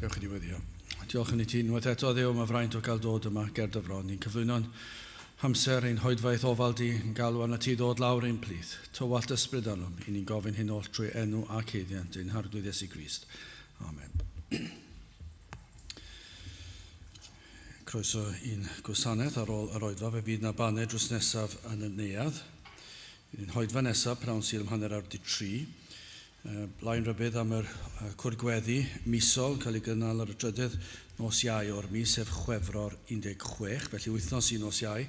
Dewch i ni weddio. Diolch yn i ti unwaith eto, Dduw, am y fraint o gael dod yma ger dy fron. Ni'n cyflwyno'n hamser ein hoedfaeth ofal di, yn galw arnat ti ddod lawr ein plith. Tywallt ysbryd arnom, i ni'n gofyn hyn oll trwy enw ac haeddiant ein Harglwydd Iesu Grist. Amen. Croeso i'n gwasanaeth ar ôl yr oedfa. Fe fydd na baned drws nesaf yn y neuadd. Fydd ein hoedfa nesaf pnawn Sul am 3:30. Blaen rybudd am yr cwrdd gweddi misol yn cael ei gynnal ar y drydydd nos Iau o'r mis, sef Chwefror 16, felly wythnos i nos Iau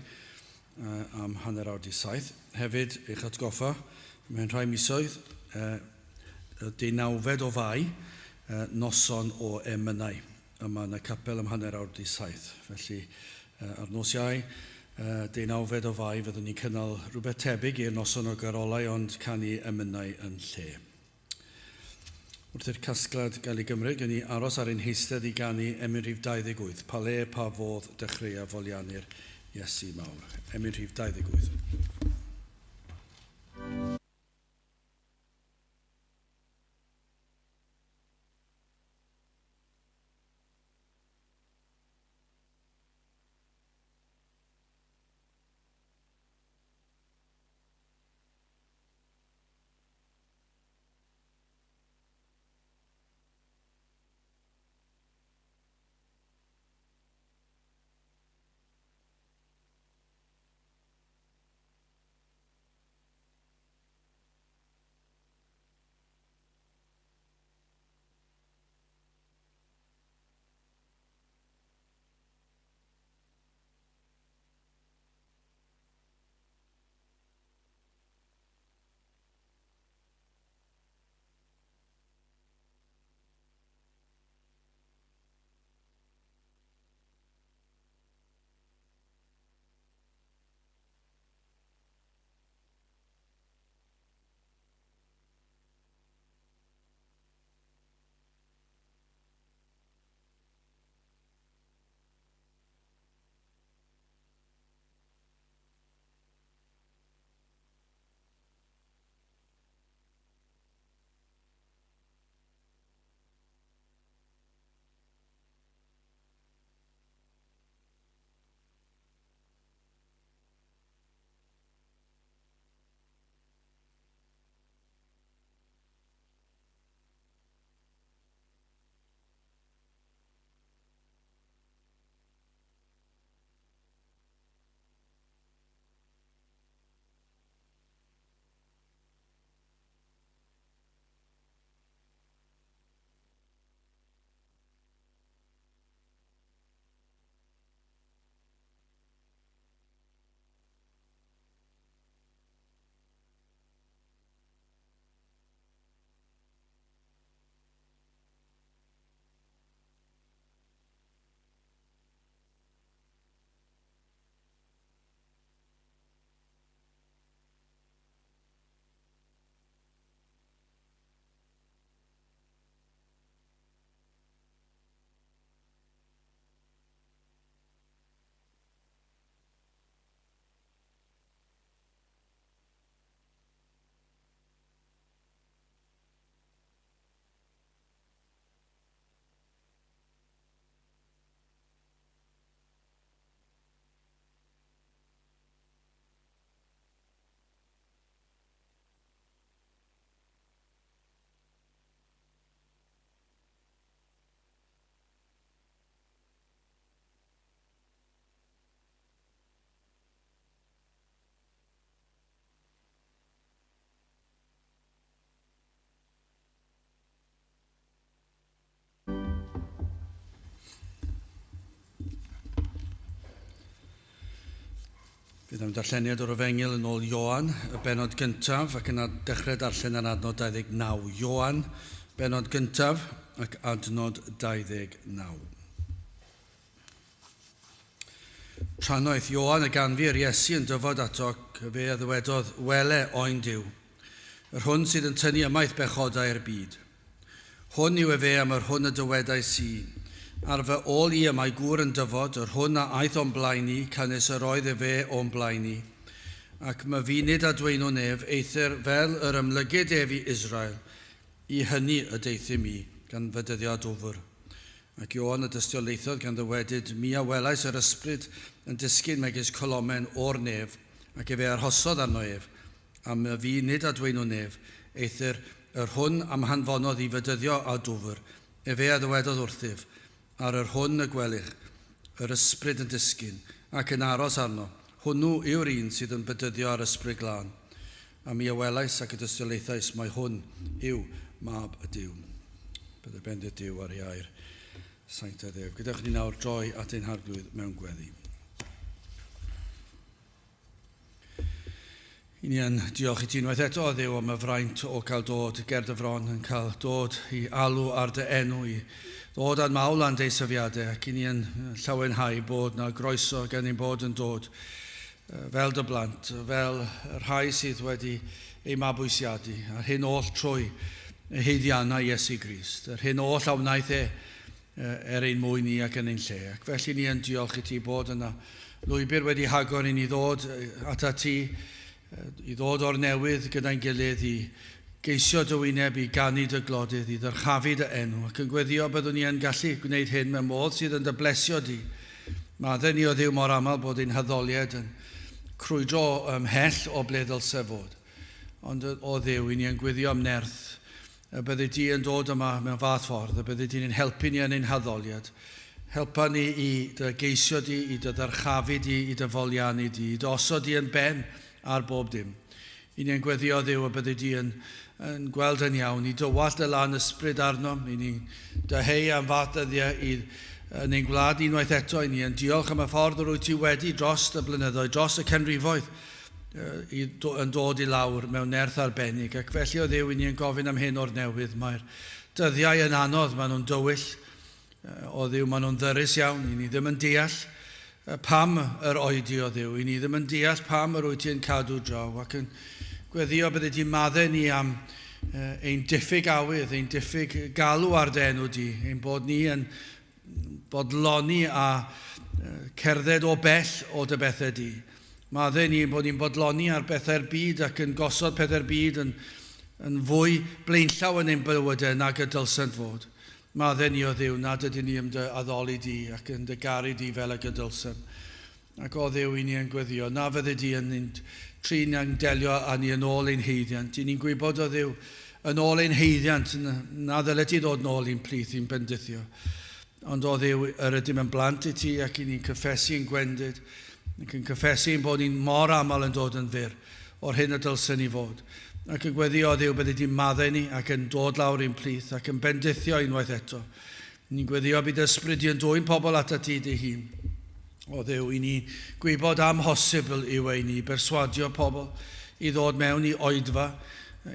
am 6:30. Hefyd, eich atgoffa, mewn rhai misoedd, y deunawfed o Fai, noson o emynau yma yn y capel am 6:30. Felly, ar nos Iau, deunawfed o Fai, fyddwn ni'n cynnal rhywbeth tebyg i'r noson o garolau ond canu emynau yn lle. Wrth i'r casgliad gael ei gymryd, gawn ni aros ar ein heistedd i ganu emyn rhif 28, Pa le, pa fodd dechreua foliannu'r Iesu mawr. Emyn rhif 28. Bydd am darlleniad o'r Efengyl yn ôl Ioan, y bennod gyntaf, ac yna dechrau darllen ar adnod 29. Ioan, bennod gyntaf, ac adnod 29. Trannoeth Ioan y ganfu yr Iesu yn dyfod ato, ac fe a ddywedodd, Wele, oen Duw, yr hwn sydd yn tynnu ymaith bechodau'r byd. Hwn yw efe am yr hwn y dywedais i, Ar fy ôl i y mae gŵr yn dyfod, yr hwn a aeth o'm blaen i, canys yr oedd efe o'm blaen i. Ac myfi nid adwaenwn ef, eithr fel yr ymlygid ef i Israel, i hynny y deuthum i, gan fedyddio â dwfr. Ac Ioan y dystiolaethodd gan ddywedyd, Mi a welais yr ysbryd yn disgyn megis colomen o'r nef, ac efe arhosodd arno ef, a myfi nid adwaenwn nef, eithr yr hwn am hanfonodd i fedyddio â dwfr, efe a ddywedodd wrthyf, ar yr hwn y gwelych yr ysbryd yn disgyn, ac yn aros arno, hwnnw yw'r un sydd yn bedyddio â'r ysbryd glân. A mi a welais ac y dystiolaethais mai hwn yw mab y Duw. Bydde bendith Duw ar ei air sanctaidd ef. Gadewch ni nawr droi at ein harglwydd mewn gweddi. I ni yn diolch i ti unwaith eto, Dduw, am y fraint o cael dod ger dy fron, yn cael dod i alw ar dy enw, i ddod â'n mawl a'n deisyfiadau, ac i ni yn llawenhau bod na groeso gan ein bod yn dod fel dy blant, fel y rhai sydd wedi eu mabwysiadu, a'r hyn oll trwy haeddiannau Iesu Grist, yr hyn oll a wnaeth e er ein mwyn ni ac yn ein lle. Ac felly ni yn diolch i ti bod yna lwybr wedi hagor i ni ddod ata ti, i ddod o'r newydd gyda'n gilydd i geisio dy wyneb, i ganu dy glodydd, i ddyrchafu dy enw, ac yn gweddio byddwn ni yn gallu gwneud hyn mewn modd sydd yn dy blesio di. Maddau ni o Dduw mor aml bod ein haddoliad yn crwydro ymhell o ble ddylse fod. Ond o Dduw, i ni yn gweddio am nerth y byddi di yn dod yma mewn fath ffordd, y byddi di'n ein helpu ni yn ein haddoliad. Helpa ni i dy geisio di, i dy ddyrchafu di, i dy foliannu di, i dy osod di yn ben ar bob dim. I ni yn gweddio Dduw y byddi di yn, yn gweld yn iawn, i dywallt dy lan ysbryd arnom, i ni'n dyheu am fath dyddiau i yn ein gwlad unwaith eto, i ni yn diolch am y ffordd yr wyt ti wedi dros y blynyddoedd, dros y canrifoedd, i, yn dod i lawr mewn nerth arbennig. Ac felly o Dduw, i ni yn gofyn am hyn o'r newydd. Mae'r dyddiau yn anodd, maen nhw'n dywyll. O Dduw, maen nhw'n ddyrus iawn. I ni ddim yn deall pam yr oedi o Dduw. I ni ddim yn deall pam yr wyt ti'n cadw draw. Ac yn gweddio bydde ti'n maddau ni am ein diffyg awydd, ein diffyg galw ar dy enw di, ein bod ni yn bodloni a cerdded o bell o dy bethau di. Maddau ni bod ni'n bodloni ar bethau'r byd ac yn gosod pethau'r byd yn, yn fwy blaenllaw yn ein bywydau nag y dylsent fod. Maddau ni o Dduw nad ydyn ni yn dy addoli di ac yn dy garu di fel ag y dylsem. Ac o Dduw, i ni yn gweddio, na fyddi di yn ein trin a'n delio â ni yn ôl ein haeddiant. I ni'n gwybod o Dduw, yn ôl ein haeddiant, na ddylet ti ddod nôl i'n plith i'n bendithio. Ond o Dduw, yr ydym yn blant i ti ac i ni'n cyffesu ein gwendid, ac yn cyffesu ein bod ni'n mor aml yn dod yn fyr o'r hyn y dylsen ni fod. Ac yn gweddio o Dduw, byddi di'n maddau ni ac yn dod lawr i'n plith ac yn bendithio unwaith eto. Ni'n gweddio bydd ysbryd di yn dwyn pobl atat ti dy hun. O Dduw, i ni gwybod amhosibl yw e i ni berswadio pobl i ddod mewn i oedfa,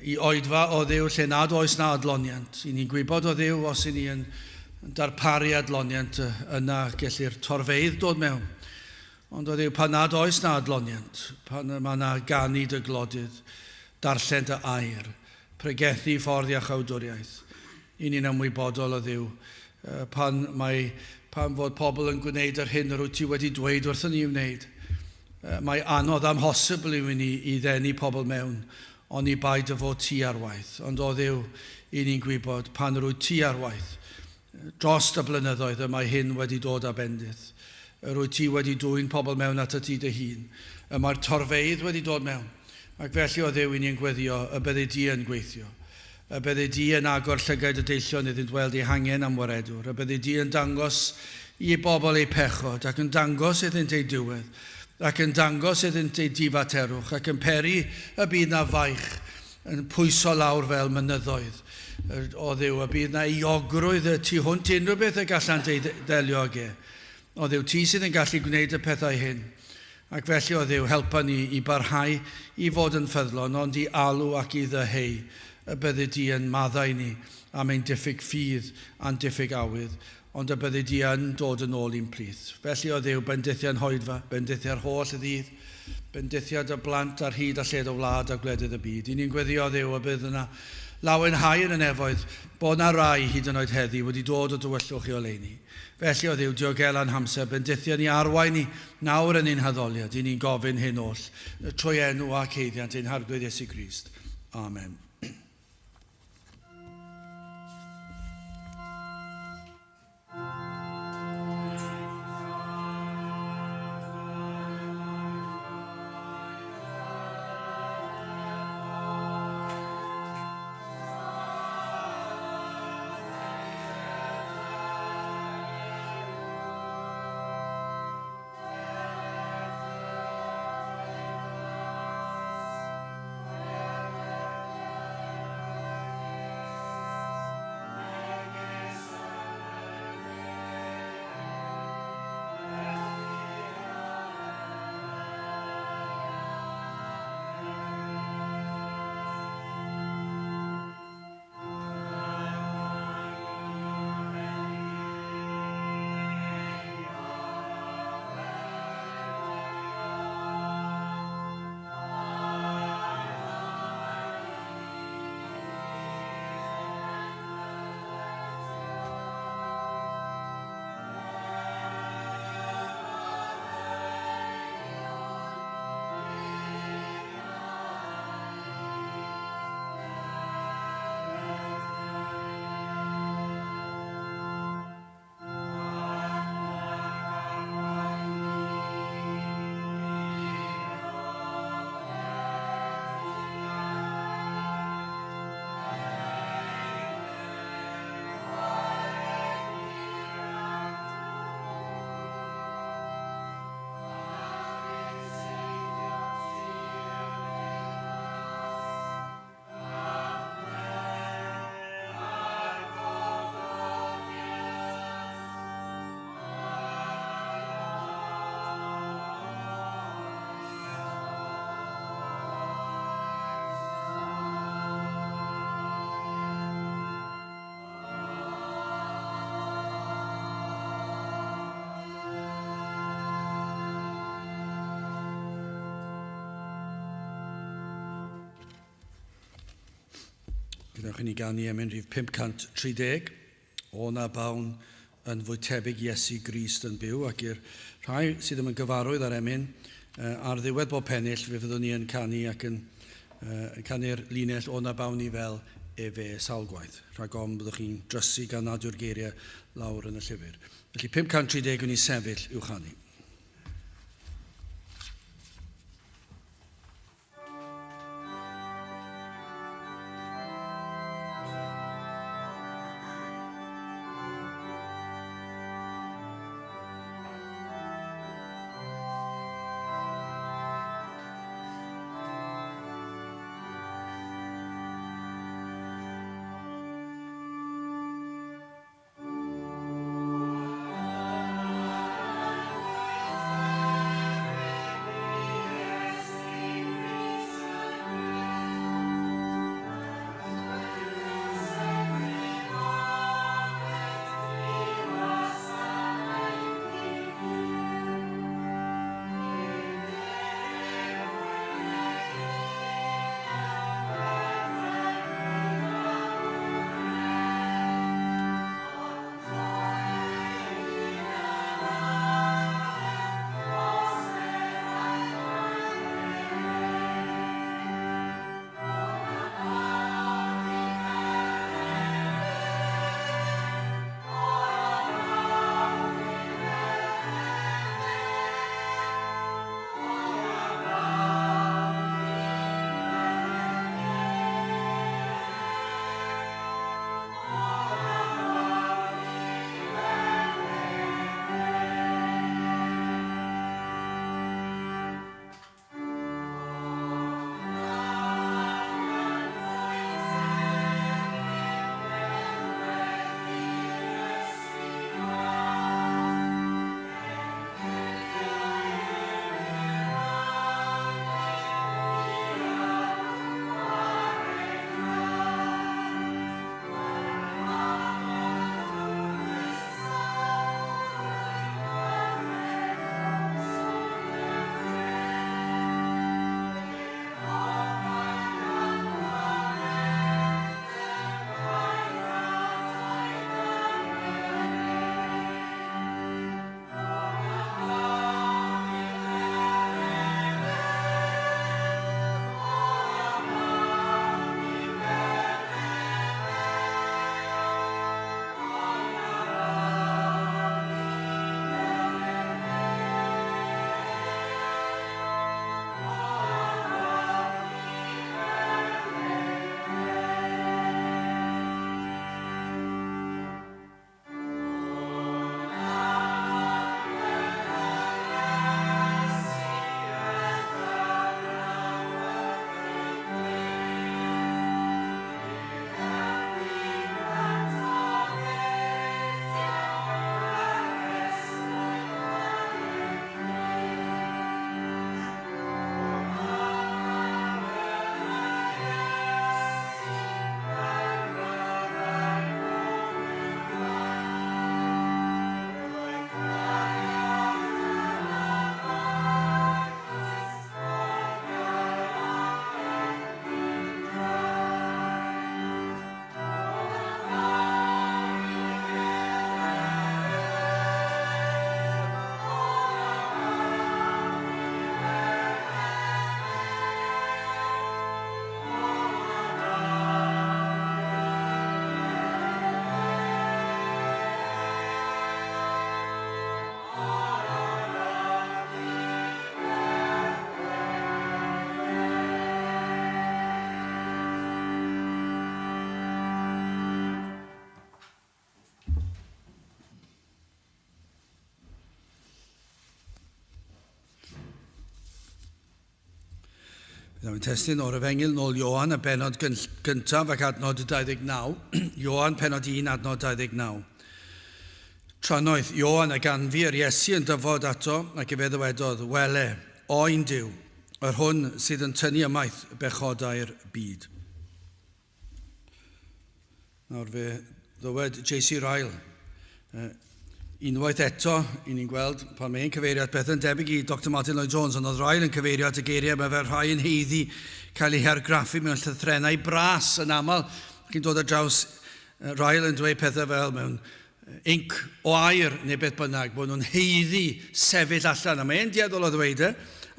i oedfa o Dduw lle nad oes na adloniant. I ni'n gwybod o Dduw os i ni yn darparu adloniant yna gellir torfeydd dod mewn. Ond o Dduw, pan nad oes na adloniant, pan mae na ganu dy glodydd, darllen dy air, pregethu ffordd iachawdwriaeth, i ni'n ymwybodol o Dduw, pan, mae, pan fod pobl yn gwneud yr hyn yr wyt ti wedi dweud wrthyn ni i wneud. Mae anodd amhosibl yw i ni i ddenu pobl mewn, oni bai dy fod ti ar waith. Ond o Dduw, i ni'n gwybod pan yr wyt ti ar waith, dros y blynyddoedd y mae hyn wedi dod â bendith. Yr wyt ti wedi dwyn pobl mewn atat ti dy hun. Y mae'r torfeydd wedi dod mewn. Ac felly o Dduw, i ni'n gweddio y byddi di yn gweithio. Y byddi di yn agor llygaid y deillion iddynt weld eu hangen am waredwr. Y byddi di yn dangos i bobl eu pechod, ac yn dangos iddynt eu diwedd, ac yn dangos iddynt eu difaterwch, ac yn peri y bydd na faich yn pwyso lawr fel mynyddoedd. O Dduw, y bydd na euogrwydd y tu hwnt i unrhyw beth y gallant ei ddelio ag e. O Dduw, ti sydd yn gallu gwneud y pethau hyn. Ac felly, o Dduw, helpa ni i barhau i fod yn ffyddlon, ond i alw ac i ddyheu y byddi di yn maddau ni am ein diffyg ffydd a'n diffyg awydd, ond y byddi di yn dod yn ôl i'n plith. Felly, o Dduw, bendithia'n hoedfa, bendithia'r holl ddydd, bendithia dy blant ar hyd a lled y wlad a gwledydd y byd. I ni'n gweddio, Dduw, y bydd yna lawenhau yn y nefoedd bod na rai hyd yn oed heddi wedi dod o dywyllwch i oleuni. Felly, o Dduw, diogela'n hamser, bendithia ni, arwain ni nawr yn ein haddoliad. I ni'n gofyn hyn oll, trwy enw ac haeddiant ein Harglwydd Iesu Grist. Amen. Gadewch i ni ganu emyn rhif 530, O na bawn yn fwy tebyg Iesu Grist yn byw, ac i'r rhai sydd ddim yn gyfarwydd â'r emyn, ar ddiwedd bob pennill fe fyddwn ni yn canu ac yn, yn canu'r linell O na bawn ni fel efe sawl gwaith, rhag ofn byddwch chi'n drysu gan nad yw'r geiriau lawr yn y llyfr. Felly 530 i ni sefyll i'w chanu. Byddaf yn testun o'r Efengyl nôl Ioan, y benod gyntaf ac adnod 29. Ioan, penod 1, adnod 29. Trannoeth Ioan a ganfu yr Iesu yn dyfod ato, ac efe ddywedodd, Wele, oen Duw, yr hwn sydd yn tynnu ymaith bechodau'r byd. Nawr fe ddywed J.C. Ryle, unwaith eto, i ni'n gweld pan mae'n cyfeirio at bethau'n debyg i Dr Martin Lloyd Jones, ond oedd Ryle yn cyfeirio at y geiriau mae fel rhai yn heiddi cael eu hargraffu mewn llythrennau bras yn aml. Chi'n dod ar draws rhai yn dweud pethau fel mewn inc o aur neu beth bynnag, bod nhw'n haeddu sefyll allan. A mae'n dueddol o ddweud e,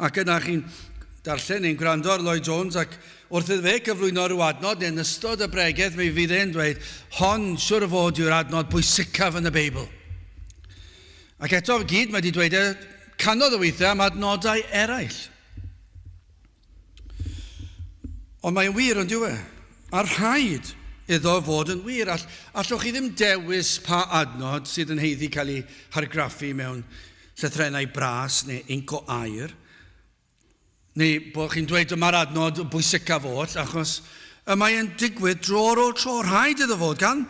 ac yna chi'n darllen neu'n gwrando ar Lloyd Jones ac wrth iddo fe gyflwyno rhyw adnod neu yn ystod y bregeth mi fydd e'n dweud, hon siwr o fod yw'r adnod bwysicaf yn y Beibl. Ac eto gyd mae wedi dweud e canodd o weithiau am adnodau eraill. Ond mae'n wir, ond yw e? A rhaid iddo fod yn wir. All, allwch chi ddim dewis pa adnod sydd yn heiddi cael ei hargraffu mewn llythrennau bras neu inc o air, neu bod chi'n dweud dyma'r adnod bwysicaf oll, achos y mae'n digwydd dro ar ôl tro. Rhaid iddo fod, gan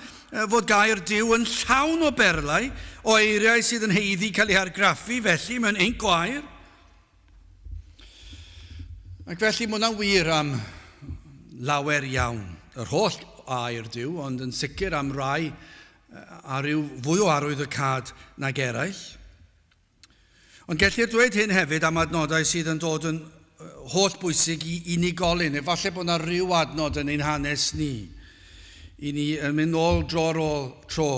fod gair Duw yn llawn o berlau, o eiriau sydd yn heiddi cael eu hargraffu felly mewn inc o air. Ac felly mae hwnna'n wir am lawer iawn, yr holl air Duw, ond yn sicr am rai a rhyw fwy o arwyddocâd nag eraill. Ond gellir dweud hyn hefyd am adnodau sydd yn dod yn holl bwysig i unigolyn. Efallai bod yna rhyw adnod yn ein hanes ni, i ni yn mynd nôl dro ar ôl tro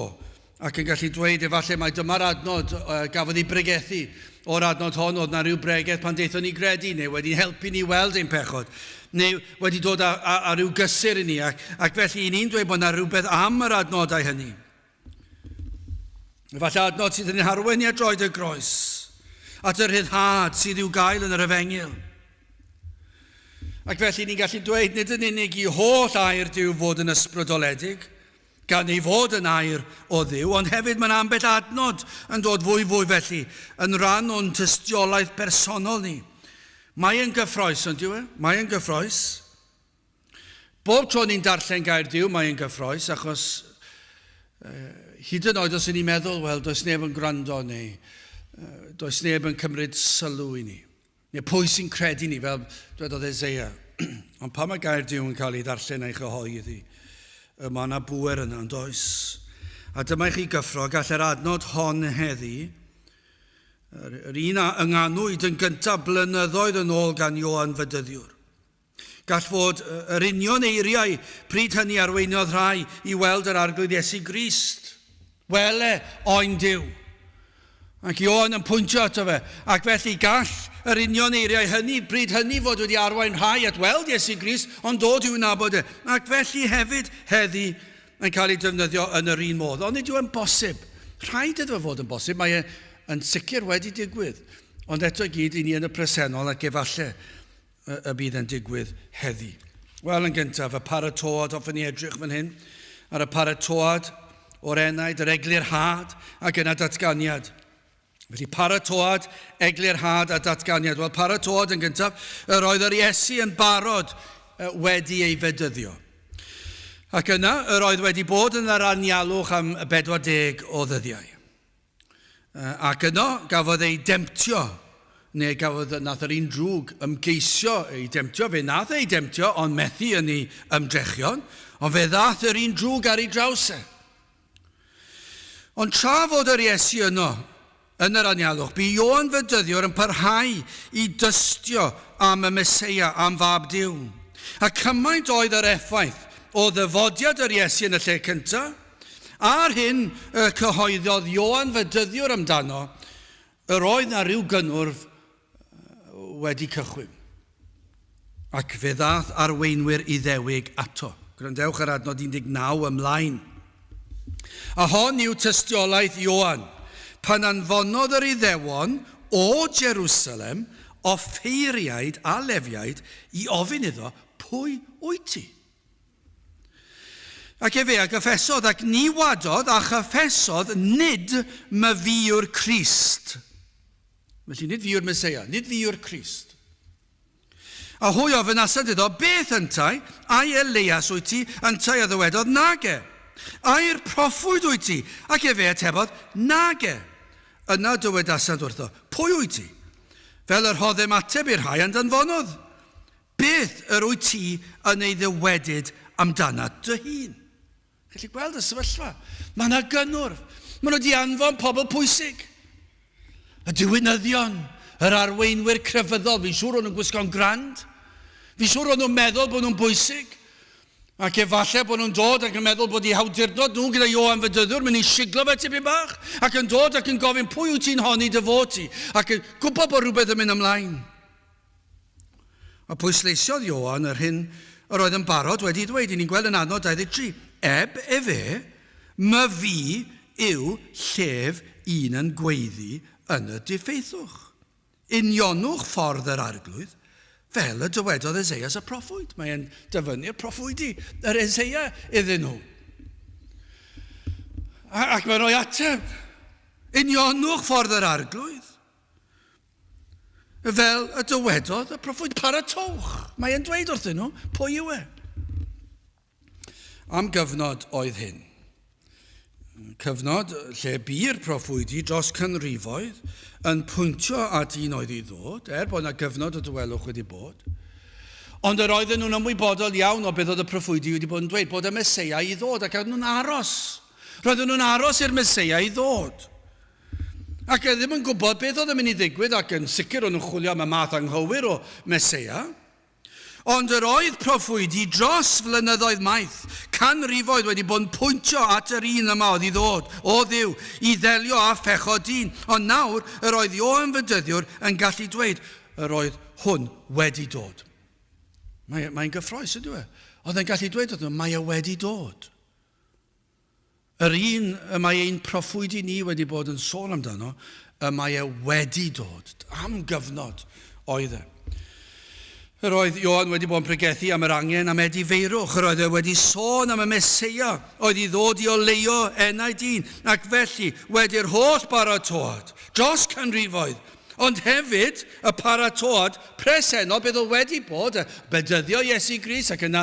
ac yn gallu dweud efallai mai dyma'r adnod gafodd ei bregethu. O'r adnod hon oedd na rhyw bregeth pan daethon ni gredu, neu wedi helpu ni weld ein pechod, neu wedi dod â, â, â rhyw gysur i ni, ac, ac felly i ni'n dweud bod yna rhywbeth am yr adnodau hynny. Efallai adnod sydd yn ein harwain ni at droed y groes, at y rhyddhad sydd i'w gael yn yr efengyl. Ac felly ni'n gallu dweud nid yn unig i holl air Duw fod yn ysbrydoledig, gan ei fod yn air o Dduw, ond hefyd mae'n ambell adnod yn dod fwy fwy felly yn rhan o'n tystiolaeth bersonol ni. Mae yn gyffroes, ond yw e? Mae yn gyffroes. Bob tro ni'n darllen gair Duw, mae yn gyffroes, achos uh, hyd yn oed os y'n ni'n meddwl, wel, does neb yn gwrando neu uh, does neb yn cymryd sylw i ni. Neu pwy sy'n credu ni, fel dwedodd Eseia. Ond pan mae gair Duw yn cael ei ddarllen a'i chyhoeddi, y mae yna bŵer yna, yn does? A dyma i chi gyffro, gall yr adnod hon heddi, yr, yr un a ynganwyd yn gyntaf blynyddoedd yn ôl gan Ioan Fedyddiwr. Gall fod yr union eiriau pryd hynny arweiniodd rhai i weld yr Arglwydd Iesu Grist. Wele, oen Duw. Ac Ioan yn pwyntio ato fe. Ac felly gall yr union eiriau hynny, bryd hynny fod wedi arwain rhai at weld Iesu Grist, ond dod i'w nabod e. Ac felly hefyd heddi yn cael ei defnyddio yn yr un modd. Ond nid yw e'n bosib. Rhaid iddo fod yn bosib. Mae e yn sicr wedi digwydd. Ond eto i gyd, i ni yn y presennol ac efallai y bydd yn digwydd heddi? Wel, yn gyntaf, y paratoad, hoffwn ni edrych fan hyn ar y paratoad o'r enaid, yr eglurhad ac yna datganiad. Felly paratoad, eglurhad a datganiad. Wel, paratoad yn gyntaf, yr oedd yr Iesu yn barod wedi ei fedyddio. Ac yna, yr oedd wedi bod yn yr anialwch am 40 o ddyddiau. Ac yno gafodd ei demtio, neu gafodd, nath yr un drwg ymgeisio ei demtio, fe nath ei demtio, ond methu yn ei ymdrechion, ond fe ddath yr un drwg ar ei draws e. Ond tra fod yr Iesu yno, yn yr anialwch, bu Ioan Fedyddiwr yn parhau i dystio am y Meseia, am Fab Duw. A cymaint oedd yr effaith o ddyfodiad yr Iesu yn y lle cyntaf, A'r hyn y cyhoeddodd Ioan Fedyddiwr amdano, yr oedd 'na ryw gynnwrf wedi cychwyn. Ac fe ddaeth arweinwyr Iddewig ato. Gwrandewch ar adnod 19 ymlaen. A hon yw tystiolaeth Ioan, pan anfonodd yr Iddewon o Jerusalem offeiriaid a Lefiaid i ofyn iddo, Pwy wyt ti? Ac efe a gyffesodd, ac ni wadodd, a chyffesodd, nid myfi yw'r Crist. Felly nid fi yw'r Meseia, nid fi yw'r Crist. A hwy ofynasant iddo, beth yntau? Ai Elias wyt ti? Yntau a ddywedodd, nage. Ai'r proffwyd wyt ti? Ac efe atebodd, nage. Yna dywedasant wrtho, pwy wyt ti? Fel yr rhoddem ateb i'r rhai a'n danfonodd. Beth yr wyt ti yn ei ddywedyd amdanat dy hun? Gallu gweld y sefyllfa. Mae yna gynnwrf. Maen nhw wedi anfon pobl pwysig. Y diwinyddion, yr arweinwyr crefyddol, fi'n siŵr o'n nhw'n gwisgo'n grand. Fi'n siŵr o'n nhw'n meddwl bod nhw'n bwysig. Ac efallai bod nhw'n dod ac yn meddwl bod eu hawdurdod nhw gyda Ioan Fedyddiwr mynd i siglo fe tipyn bach, ac yn dod ac yn gofyn pwy wyt ti'n honni dy fod ti, ac yn gwybod bod rhywbeth yn mynd ymlaen. A pwysleisiodd Ioan yr hyn yr oedd yn barod wedi ddweud, i ni'n gweld yn adnod 23, Eb efe, my fi yw llef un yn gweiddi yn y diffeithwch. Unionwch ffordd yr Arglwydd, fel y dywedodd Eseias y proffwyd. Mae e'n dyfynnu'r proffwydi, yr Eseia iddyn nhw. Ac mae'n rhoi ateb. Unionwch ffordd yr Arglwydd. Fel y dywedodd y proffwyd, paratowch. Mae e'n dweud wrthyn nhw pwy yw e. Am gyfnod oedd hyn. Cyfnod lle bu'r proffwydi dros canrifoedd yn pwyntio at un oedd i ddod, er bod yna gyfnod o dawelwch wedi bod. Ond yr oedden nhw'n ymwybodol iawn o beth oedd y proffwydi wedi bod yn dweud, bod y Meseia i ddod, ac oedden nhw'n aros. Roedden nhw'n aros i'r Meseia i ddod. Ac ddim yn gwybod beth oedd yn mynd i ddigwydd, ac yn sicr o'n nhw'n chwilio am y math anghywir o Meseia. Ond yr oedd proffwydi dros flynyddoedd maith, canrifoedd wedi bod yn pwyntio at yr un yma oedd i ddod, o Dduw, i ddelio â phechod dyn. Ond nawr, yr oedd Ioan Fedyddiwr yn gallu dweud, yr oedd hwn wedi dod. Mae'n mae gyffroes, ydyw e? Oedd e'n gallu dweud wrthyn nhw, mae e wedi dod. Yr un y mae ein proffwydi ni wedi bod yn sôn amdano, y mae e wedi dod. Am gyfnod oedd e. Yr oedd Ioan wedi bod yn pregethu am yr angen am edifeirwch. Yr oedd e wedi sôn am y Meseia oedd i ddod i oleuo enau dyn. Ac felly, wedi'r holl baratoad, dros canrifoedd, Ond hefyd, y paratoad presennol, beth oedd wedi bod, y bedyddio Iesu Grist ac yna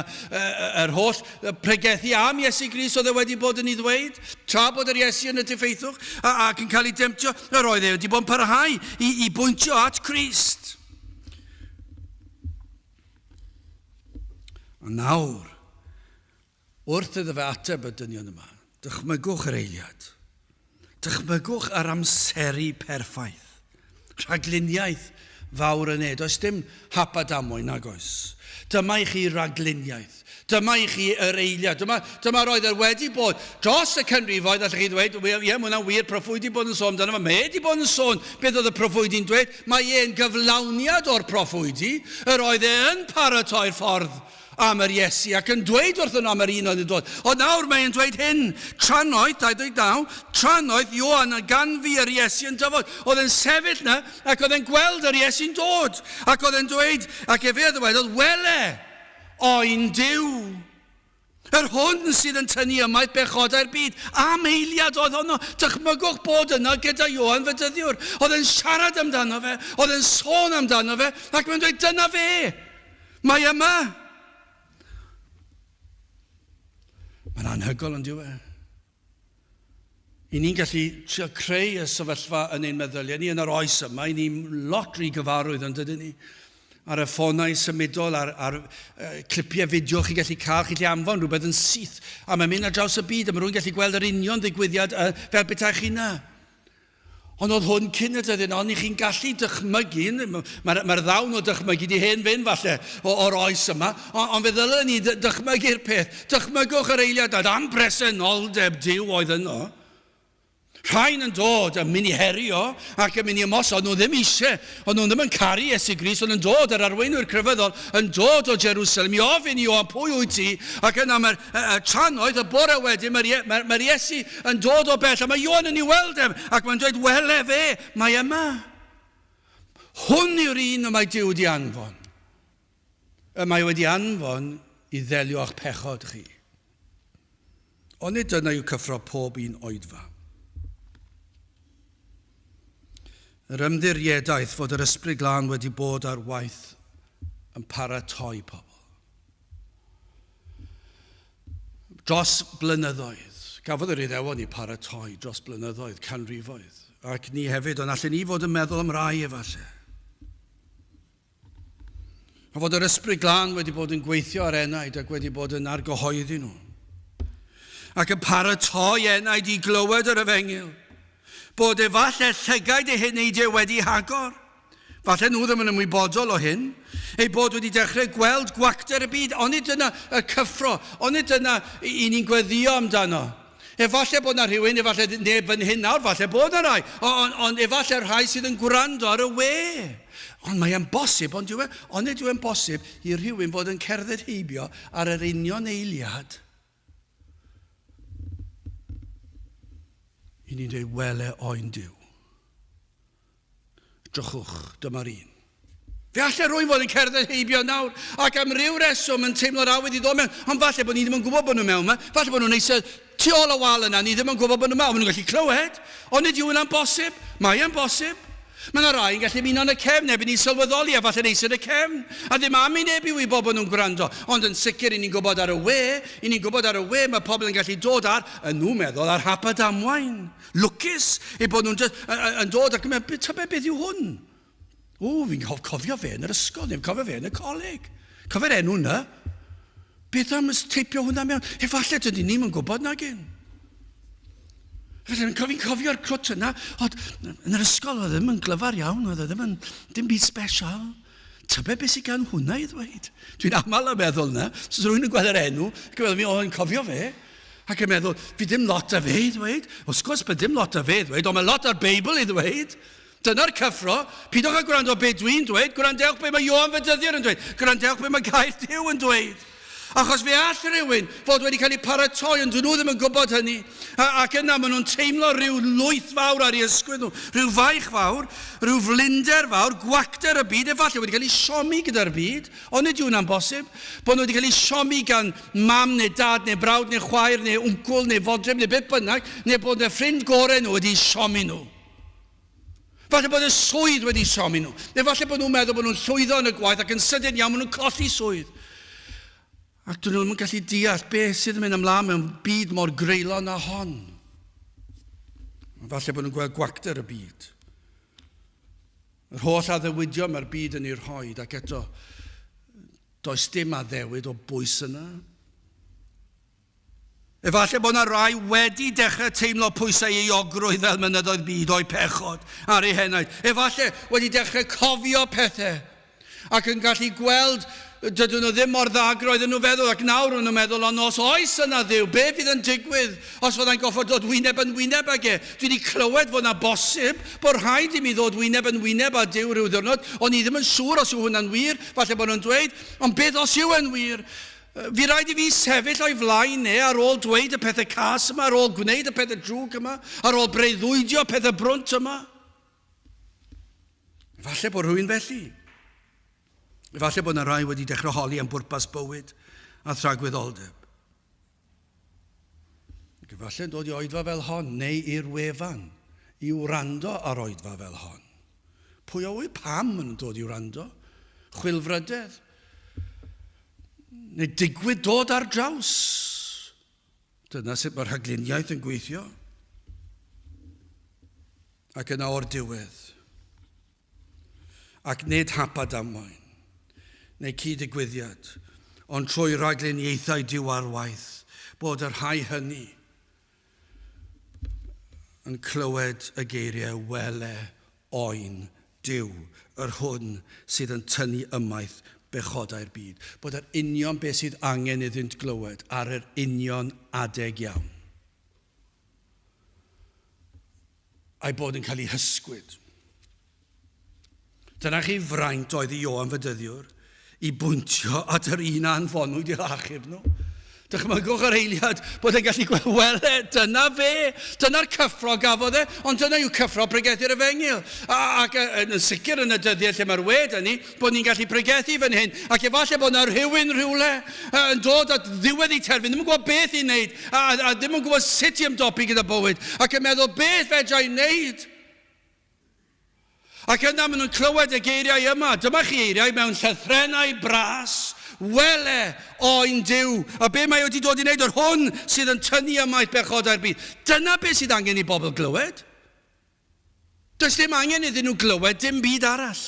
yr holl pregethu am Iesu Grist oedd e wedi bod yn ei ddweud, tra bod yr Iesu yn y diffeithwch ac yn cael ei demtio, yr oedd e wedi bod yn parhau i, i bwyntio at Crist. A nawr, Wrth iddo fe ateb y dynion yma, dychmygwch yr eiliad. Dychmygwch yr amseru perffaith. Rhagluniaeth fawr y ne. Does dim hap a damwain, nag oes. Dyma i chi ragluniaeth. Dyma i chi yr eiliad. Dyma, dyma roedd er wedi bod dros y canrifoedd, allwch chi ddweud, ie, mae hwnna'n wir, proffwydi bod yn sôn amdano fe. Mae e wedi bod yn sôn beth oedd y proffwydi'n dweud. Mae e'n gyflawniad o'r proffwydi. Yr oedd e yn paratoi'r ffordd am yr Iesu ac yn dweud wrthyn nhw am yr un oedd yn dod. Ond nawr mae e'n dweud hyn, trannoeth, 29, trannoeth Ioan a ganfu yr Iesu yn dyfod. Oedd e'n sefyll na ac oedd e'n gweld yr Iesu'n dod. Ac oedd e'n dweud, ac efe a ddywedodd, wele, oen Duw. Yr hwn sydd yn tynnu ymaith bechodau'r byd. Am eiliad oedd honno. Dychmygwch bod yno gyda Ioan Fedyddiwr. Oedd e'n siarad amdano fe, oedd e'n sôn amdano fe, ac mae'n dweud, dyna fe. Mae yma! Mae'n anhygoel yn dyw e? I ni'n gallu trio creu y sefyllfa yn ein meddyliau ni yn yr oes yma, i ni'n lot rhy gyfarwydd yn dydyn ni? Ar y ffonau symudol, ar, ar uh, clipiau fideo chi'n gallu cael, chi'n gallu anfon rhywbeth yn syth, a mae'n mynd ar draws y byd, a mae rhywun gallu gweld yr union ddigwyddiad uh, fel petai chi na. Ond oedd hwn cyn y dyddiau yna, ond i chi'n gallu dychmygu, mae'r mae ddawn o dychmygu di hen fynd falle o'r oes yma, ond, ond fe ddylen ni dychmygu'r peth. Dychmygwch yr eiliad nad am bresenoldeb Duw oedd yno. Rhain yn dod yn mynd i herio ac yn mynd i ymosod, nhw ddim eisiau, ond nhw ddim yn caru Iesu Grist, ond yn dod, yr arweinwyr crefyddol, yn dod o Jerusalem i ofyn i Ioan pwy wyt ti, ac yna mae'r y trannoeth, y bore wedyn, mae'r mae, mae Iesu yn dod o bell, a mae Ioan yn ei weld ef, ac mae'n dweud, wele fe, mae yma. Hwn yw'r un y mae Duw wedi anfon. Y mae wedi anfon i ddelio â'ch pechod chi. Ond nid dyna yw cyffro pob un oedfa. Yr ymddiriedaeth fod yr Ysbryd Glân wedi bod ar waith yn paratoi pobl. Dros blynyddoedd, gafodd yr Iddewon eu paratoi dros blynyddoedd, canrifoedd, ac ni hefyd, ond allen ni fod yn meddwl am rai efallai. A fod yr Ysbryd Glân wedi bod yn gweithio ar enaid ac wedi bod yn argyhoeddi nhw. Ac yn paratoi enaid i glywed yr efengyl. Bod efallai llygaid eu heneidiau wedi hagor. Falle nhw ddim yn ymwybodol o hyn, eu bod wedi dechrau gweld gwacter y byd, onid dyna y cyffro, onid dyna i ni'n gweddio amdano. Efallai bod na rhywun, efallai neb fan hyn nawr, falle bod na rai, ond on, efallai rhai sydd yn gwrando ar y we. Ond mae e'n bosib, ond yw e, onid yw e'n bosib i rhywun fod yn cerdded heibio ar yr union eiliad i ni'n dweud, wele oen Duw. Drychwch, dyma'r un. Fe allai rwy'n fod yn cerdded heibio nawr ac am ryw reswm yn teimlo'r awydd i ddod mewn, ond falle bod ni ddim yn gwybod bod nhw mewn yma, falle bod nhw'n eistedd tu ôl y wal yna, ni ddim yn gwybod bod nhw yma, ond maen nhw'n gallu clywed. Ond nid yw hwnna'n bosib. Mae e'n bosib. Mae yna rai yn gallu ymuno yn y cefn heb i ni sylweddoli a falle'n eistedd yn y cefn. A ddim am i neb i wybod bod nhw'n gwrando. Ond yn sicr, i ni'n gwybod ar y we, i ni'n gwybod ar y we, mae pobl yn gallu dod ar, yn nhw'n meddwl, ar hap a damwain. Lwcus eu bod nhw'n just, yn dod ac yn meddwl, tybed beth yw hwn? O, fi'n cofio fe yn yr ysgol, neu cofio fe yn y coleg. Cofio'r enw yna. Beth am teipio hwnna mewn? Efallai dydyn ni'n yn gwybod nag un. Felly, fi'n cofio'r crwt yna, ond yn yr ysgol oedd e ddim yn glyfar iawn, oedd e ddim yn dim byd special. Tybed beth sydd gan hwnna i ddweud? Dwi'n aml yn meddwl yna, os rwy'n yn gweld yr enw, ac yn meddwl, mi o'n cofio fe. Ac yn meddwl, fi dim lot a fe i ddweud. Wrth gwrs, bydd dim lot a fe i ddweud, ond mae lot ar Beibl i ddweud. Dyna'r cyffro. Pidwch â gwrando be dwi'n dweud, gwrandewch be mae Ioan Fedyddiwr yn dweud, gwrandewch be mae Gair Duw yn dweud. Achos fe all rhywun fod wedi cael eu paratoi, ond dyn nhw ddim yn gwybod hynny. A, ac yna maen nhw'n teimlo rhyw lwyth fawr ar eu ysgwydd nhw, rhyw faich fawr, rhyw flinder fawr, gwacter y byd, efallai wedi cael eu siomi gyda'r byd, ond nid yw hwnna'n bosib, bod nhw wedi cael eu siomi gan mam neu dad neu brawd neu chwaer neu wncwl neu fodryb neu beth bynnag, neu bod y ffrind gorau nhw wedi siomi nhw. Falle bod y swydd wedi siomi nhw. Neu falle bod nhw'n meddwl bod nhw'n llwyddo yn y gwaith ac yn sydyn iawn maen nhw'n colli swydd. Ac dyn nhw'n gallu deall beth sydd yn mynd ymlaen mewn byd mor greulon â hon. Falle bod nhw'n gweld gwacter y byd. Yr holl addewidion mae'r byd yn ei rhoi ac eto does dim addewid o bwys yna. Efallai bod yna rai wedi dechrau teimlo pwysau euogrwydd fel mynyddoedd byd o'u pechod ar eu henaid. Efallai wedi dechrau cofio pethau ac yn gallu gweld dydyn nhw ddim mor dda ag roedden nhw'n feddwl ac nawr nhw'n meddwl ond os oes yna Dduw, be fydd yn digwydd os fyddai'n goffod dod wyneb yn wyneb ag e? Dwi wedi clywed fod yna bosib bod rhaid i mi ddod wyneb yn wyneb â Duw rhyw ddiwrnod, ond ni ddim yn siŵr os yw hwnna'n wir, falle bod nhw'n dweud, ond beth os yw e'n wir? Fu raid i fi sefyll o'i flaen e ar ôl dweud y pethau cas yma, ar ôl gwneud y pethau drwg yma, ar ôl breuddwydio pethau brwnt yma. Efallai bod rhywun felly. Efallai bod yna rai wedi dechrau holi am bwrpas bywyd a thragwyddoldeb. Ac efallai yn dod i oedfa fel hon, neu i'r wefan, i wrando ar oedfa fel hon. Pwy a ŵyr pam maen nhw'n dod i wrando? Chwilfrydedd? Neu digwydd dod ar draws? Dyna sut mae rhagluniaeth yn gweithio. Ac yna o'r diwedd. Ac nid hap a damwain, neu cyd-ddigwyddiad, ond trwy ragluniaethau Duw ar waith, bod y rhai hynny yn clywed y geiriau wele oen Duw, yr hwn sydd yn tynnu ymaith bechodau'r byd. Bod yr union beth sydd angen iddynt glywed ar yr union adeg iawn. A'i bod yn cael ei hysgwyd. Dyna chi fraint oedd i Ioan Fedyddiwr i bwyntio at yr un a anfonwyd i'r achub nhw. Dychmygwch yr eiliad bod e'n gallu gweld, wele, dyna fe, dyna'r cyffro gafodd e, ond dyna yw cyffro pregethu'r efengyl. A, ac yn sicr yn y dyddiau lle mae'r we 'da ni, bod ni'n gallu pregethu fan hyn, ac efallai bod yna rhywun rhywle yn dod at ddiwedd ei terfyn, ddim yn gwybod beth i wneud, a, a, a ddim yn gwybod sut i ymdopi gyda bywyd, ac yn meddwl beth fedra i wneud. Ac yna maen nhw'n clywed y geiriau yma. Dyma chi eiriau mewn llythrennau bras. Wele, oen Duw. A be mae wedi dod i wneud? Yr hwn sydd yn tynnu ymaith bechodau'r byd. Dyna be sydd angen i bobl glywed. Does dim angen iddyn nhw glywed dim byd arall.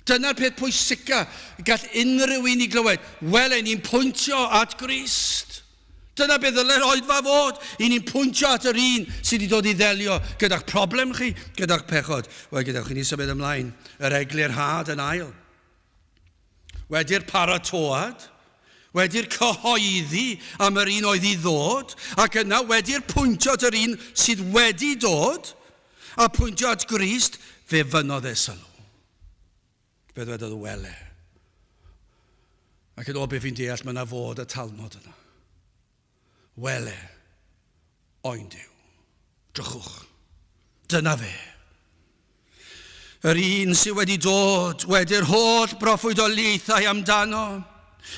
Dyna'r peth pwysica gall unrhyw un i glywed. Wele, ni'n pwyntio at Grist. Dyna beth ddyle'r oedfa fod. I ni'n pwyntio at yr un sydd wedi dod i ddelio gyda'ch problem chi, gyda'ch pechod. Wel, gadewch i ni symud ymlaen. Yr eglurhad yn ail. Wedi'r paratoad, wedi'r cyhoeddi am yr un oedd i ddod, ac yna wedi'r pwyntio at yr un sydd wedi dod, a pwyntio at Grist, fe fynnodd e sylw. Fe ddwedodd, Wele. Ac yn ôl beth fi'n deall, mae yna fod y talnod yna. Wele, oen Duw. Drychwch. Dyna fe. Yr un sydd wedi dod wedi'r holl broffwydoliaethau amdano.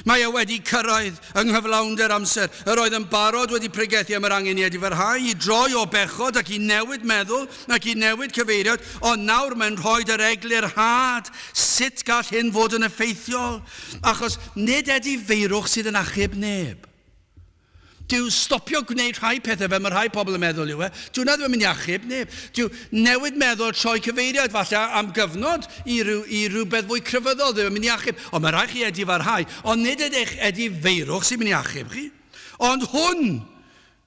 Mae e wedi cyrraedd yng nghyflawnder amser. Yr oedd yn barod wedi pregethu am yr angen i edifarhau, i droi o bechod ac i newid meddwl ac i newid cyfeiriad, ond nawr mae'n rhoi yr eglurhad sut gall hyn fod yn effeithiol, achos nid edifeirwch sydd yn achub neb. Dyw stopio gwneud rhai pethau fel mae rhai pobl yn meddwl yw e. Dyw hwnna ddim yn mynd i achub neb. Dyw newid meddwl, troi cyfeiriad falle am gyfnod i, ryw, i rhywbeth fwy crefyddol ddim yn mynd i achub. Ond mae rhaid chi edifarhau. Ond nid eich edifeirwch sy'n mynd i achub chi. Ond hwn,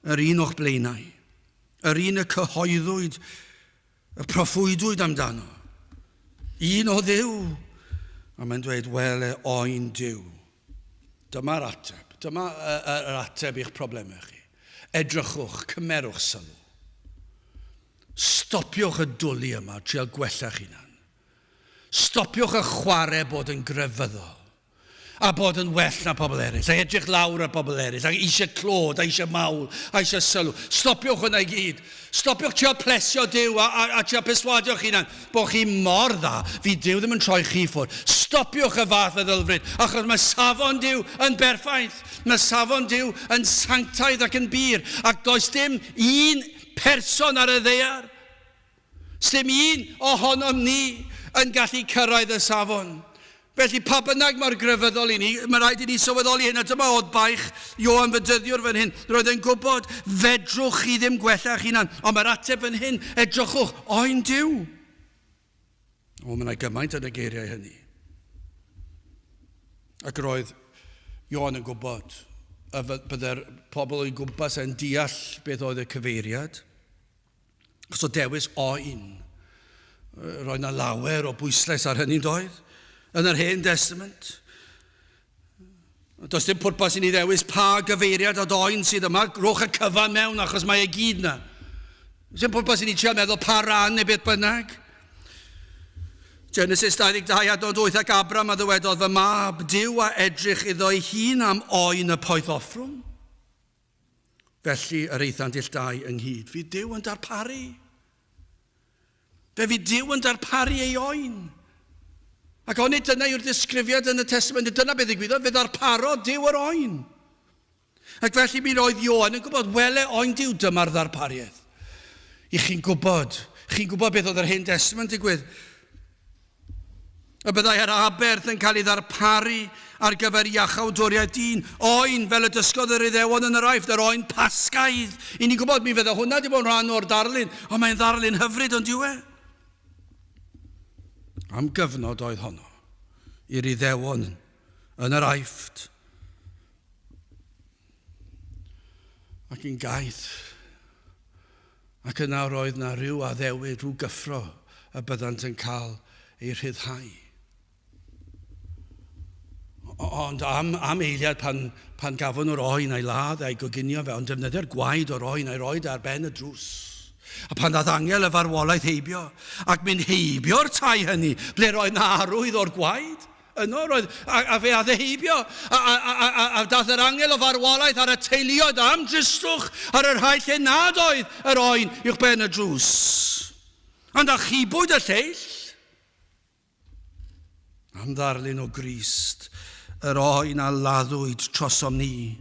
yr un o'ch blaenau, yr un y cyhoeddwyd, y proffwydwyd amdano, un o Dduw. A mae'n dweud, wele oen Duw. Dyma'r ateb. Dyma yr ateb i'ch problemau chi. Edrychwch, cymerwch sylw. Stopiwch y dwlu yma, trial gwella'ch hunan. Stopiwch y chwarae bod yn grefyddol a bod yn well na pobl eraill, a edrych lawr ar bobl eraill, a eisiau clod, a eisiau mawl, a eisiau sylw. Stopiwch hwnna i gyd. Stopiwch trio plesio Duw a, a, a trio perswadio'ch hunan bod chi mor dda, fydd Duw ddim yn troi chi ffwrdd. Stopiwch y fath feddylfryd, achos mae safon Duw yn berffaith. Mae safon Duw yn sanctaidd ac yn bur, ac does dim un person ar y ddaear, sdim un ohonom ni yn gallu cyrraedd y safon. Felly, pa bynnag mor grefyddol i ni, mae rhaid i ni sylweddoli hyn, a dyma oedd baich Ioan Fedyddiwr fan hyn. Roedd e'n gwybod, fedrwch chi ddim gwella'ch hunan, ond mae'r ateb fan hyn, edrychwch, oen Duw. O, mae yna gymaint yn y geiriau hynny. Ac roedd Ioan yn gwybod y byddai'r pobl o'i gwmpas e'n deall beth oedd y cyfeiriad. Achos o dewis oen, roedd yna lawer o bwyslais ar hynny'n doedd, yn yr Hen Testament. Does dim pwrpas i ni ddewis pa gyfeiriad at oen sydd yma, rhowch y cyfan mewn achos mae e gyd na. Does dim pwrpas i ni trio meddwl pa ran neu beth bynnag. Genesis 22 adnod 8 ac Abram a ddywedodd fy mab, Duw a edrych iddo ei hun am oen y poeth offrwm. Felly yr aethant ill dau ynghyd. Fydd Duw yn darparu. Fe fydd Duw yn darparu ei oen. Ac onid dyna yw'r ddisgrifiad yn y Testament, dyna beth ddigwyddodd, fe ddarparodd Duw yr oen. Ac felly mi roedd Ioan yn gwybod, wele oen Duw, dyma'r ddarpariaeth. I chi'n gwybod, chi'n gwybod beth oedd yr Hen Testament digwydd. Y byddai yr aberth yn cael ei ddarparu ar gyfer iachawdwriaeth dyn. Oen, fel y dysgodd yr Iddewon yn yr Aifft, yr oen Pasgaidd. I ni'n gwybod, mi fydde hwnna wedi bod yn rhan o'r darlun, ond mae'n ddarlun hyfryd, ond yw e? Am gyfnod oedd honno i'r Iddewon yn yr Aifft. Ac yn gaeth. Ac yna roedd 'na ryw addewid, rhyw gyffro y byddant yn cael eu rhyddhau. Ond am, am eiliad pan, pan gafon nhw'r oen a'i ladd a'i goginio fe, ond defnyddio'r gwaed o'r oen a'i roed ar ben y drws. A pan ddaeth angel y farwolaeth heibio, ac mynd heibio'r tai hynny, ble roedd 'na arwydd o'r gwaed, Yno roedd, a, a fe aeth e heibio, a, a, a, a, a daeth yr angel o farwolaeth ar y teuluoedd am dristwch ar y rhai lle nad oedd yr oen uwch ben y drws. Ond achubwyd y lleill. Am ddarlun o Grist, yr oen a laddwyd trosom ni,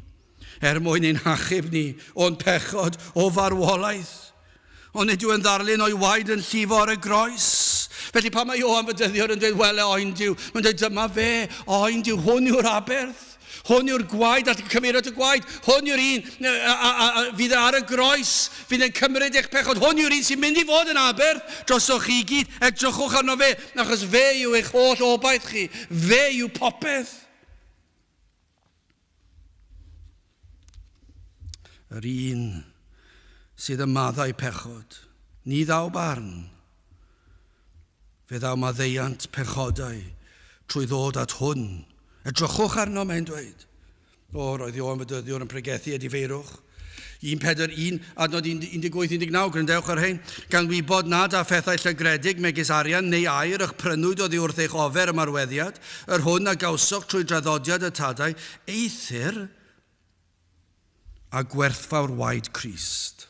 er mwyn ein hachub ni o'n pechod o farwolaeth. Ond nid yw yn ddarlun o'i waed yn llifo ar y groes. Felly pan mae Ioan Fedyddiwr yn dweud, wele oen Duw, mae'n dweud, dyma fe, oen Duw, hwn yw'r aberth. Hwn yw'r gwaed, a cyfeirio at y gwaed. Hwn yw'r un a, a, a, a, fydd ar y groes, fydd yn cymryd eich pechod. Hwn yw'r un sy'n mynd i fod yn aberth drosoch chi i gyd. Edrychwch arno fe, achos fe yw eich holl obaith chi. Fe yw popeth. Yr un sydd yn maddau pechod. Ni ddaw barn. Fe ddaw maddeuant pechodau trwy ddod at hwn. Edrychwch arno, mae'n dweud. O, roedd Ioan Fedyddiwr yn pregethu edifeirwch. 1 4 1, adnod 18, 19, gwrandewch ar hyn. Gan wybod nad â phethau llygredig megis arian neu aur y'ch prynwyd oddi wrth eich ofer ymarweddiad, yr hwn a gawsoch trwy draddodiad y tadau, eithr a gwerthfawr waed Crist,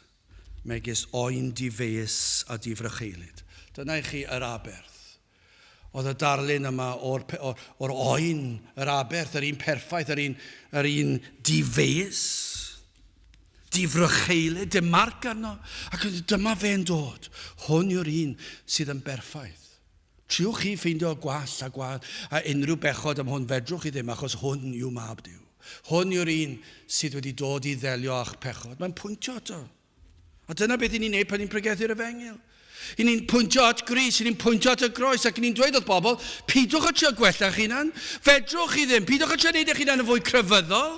megis oen difeus a difrycheulyd. Dyna i chi yr aberth. Oedd y darlun yma o'r, or, or oen, yr aberth, yr un perffaith, yr un, yr un difeus, difrycheulyd, dim marc arno. Ac dyma fe'n dod. Hwn yw'r un sydd yn berffaith. Triwch chi ffeindio gwall a gwall a unrhyw bechod am hwn, fedrwch chi ddim, achos hwn yw mab Duw. Hwn yw'r un sydd wedi dod i ddelio â'ch pechod. Mae'n pwyntio ato. A dyna beth i ni'n neud pan ni'n pregethu'r efengyl. I ni'n pwyntio at Grist, i ni'n pwyntio at y groes, ac i ni'n dweud wrth bobl, peidiwch â trio gwella eich hunan, fedrwch chi ddim, peidiwch â trio neud eich hunan yn fwy crefyddol,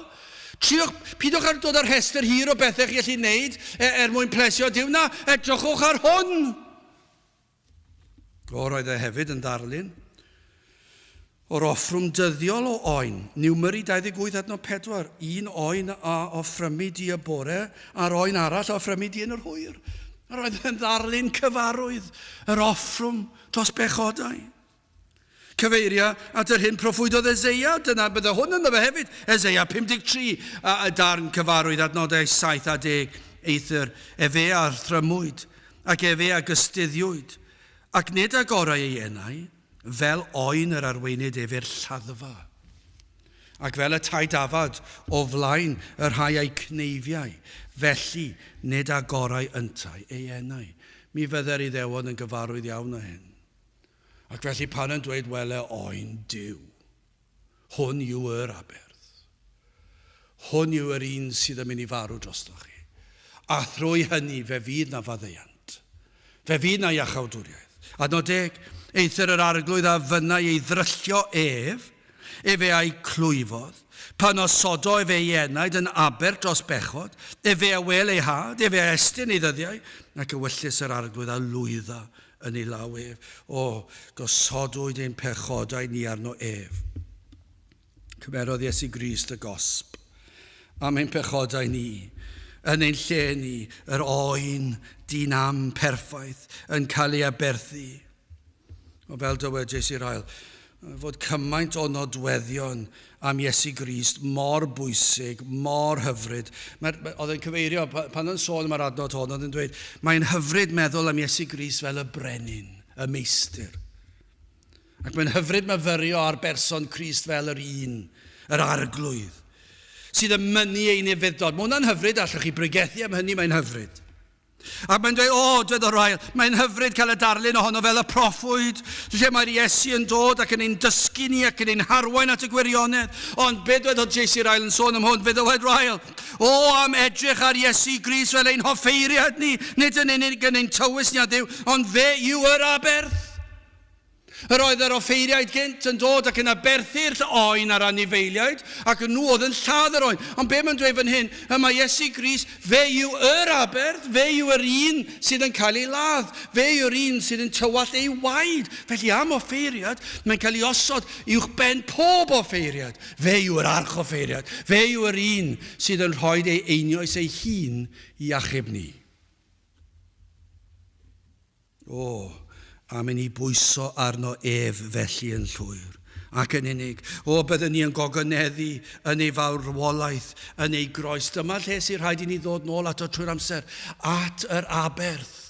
triwch, peidiwch â dod â'r rhestr hir o bethau chi allu neud er mwyn plesio Duw, na, edrychwch ar hwn! O, roedd e hefyd yn ddarlun o'r offrwm dyddiol o oen, Numeri 28 adnod 4, un oen a offrymu di y bore, a'r oen arall a offrymu di yn yr hwyr. Yr oedd yn ddarlun cyfarwydd yr offrwm dros bechodau. Cyfeiria at yr hyn proffwydodd Eseia, dyna bydde hwn ynddo fe hefyd, Eseia 53, a, y darn cyfarwydd adnodau 7 a 10, eithr efe a thrymwyd, ac efe a gystuddiwyd, ac nid agorai ei enau, fel oen yr arweinid ef i'r lladdfa. Ac fel y tai dafad o flaen y rhai a'i cneifiai, felly nid agorai yntau ei enau. Mi fydde'r Iddewon yn gyfarwydd iawn â hyn. Ac felly pan yn dweud wele oen Duw, hwn yw yr aberth. Hwn yw yr un sydd yn mynd i farw drostoch chi. A thrwy hynny fe fydd na faddeuant. Fe fydd na iachawdwriaeth. Adnod deg, eithr yr arglwydd a fynnai ei ddryllio ef, efe a'i clwyfodd, pan osodo efe ei enaid yn aber dros bechod, efe a wel ei had, efe a estyn ei ddyddiau, ac ewyllys yr arglwydd a lwydda yn ei law ef. O, gosodwyd ein pechodau ni arno ef. Cymerodd Iesu Grist y gosb am ein pechodau ni, yn ein lle ni, yr oen dyn am perffaith yn cael ei aberthu. O fel dywed J.C. Ryle, fod cymaint o nodweddion am Iesu Grist mor bwysig, mor hyfryd. Mae, oedd e'n cyfeirio, pan yn sôn am yr adnod hon, oedd e'n dweud, mae'n hyfryd meddwl am Iesu Grist fel y brenin, y meistr. Ac mae'n hyfryd myfyrio ar berson Crist fel yr un, yr arglwydd, sydd yn mynnu ein ufudd-dod. Mae hwnna'n hyfryd, allwch chi bregethu am hynny, mae'n hyfryd. Ac mae'n dweud, o, dweud o'r ail, mae'n hyfryd cael y darlun ohono fel y proffwyd, lle mae'r Iesu yn dod ac yn ein dysgu ni ac yn ein harwain at y gwirionedd. Ond be dwedodd J.C. Ryle yn sôn am hwn? Fe ddywed Ryle, o, am edrych ar Iesu Grist fel ein hoffeiriad ni, nid yn unig yn ein tywys ni at Dduw, ond fe yw yr aberth. Yr oedd yr offeiriaid gynt yn dod ac yn aberthu'r oen a'r anifeiliaid, ac nhw oedd yn lladd yr oen. Ond be mae'n dweud fan hyn? Y mae Iesu Grist, fe yw yr aberth, fe yw yr un sydd yn cael ei ladd, fe yw'r un sydd yn tywallt ei waed. Felly am offeiriad, mae'n cael ei osod uwch ben pob offeiriad. Fe yw yr archoffeiriad, fe yw yr un sydd yn rhoi ei einioes ei hun i achub ni. O, am i ni bwyso arno ef felly yn llwyr ac yn unig. O, byddwn ni yn gogoneddu yn ei farwolaeth, yn ei groes. Dyma lle sy'n rhaid i ni ddod nôl ato trwy'r amser, at yr aberth.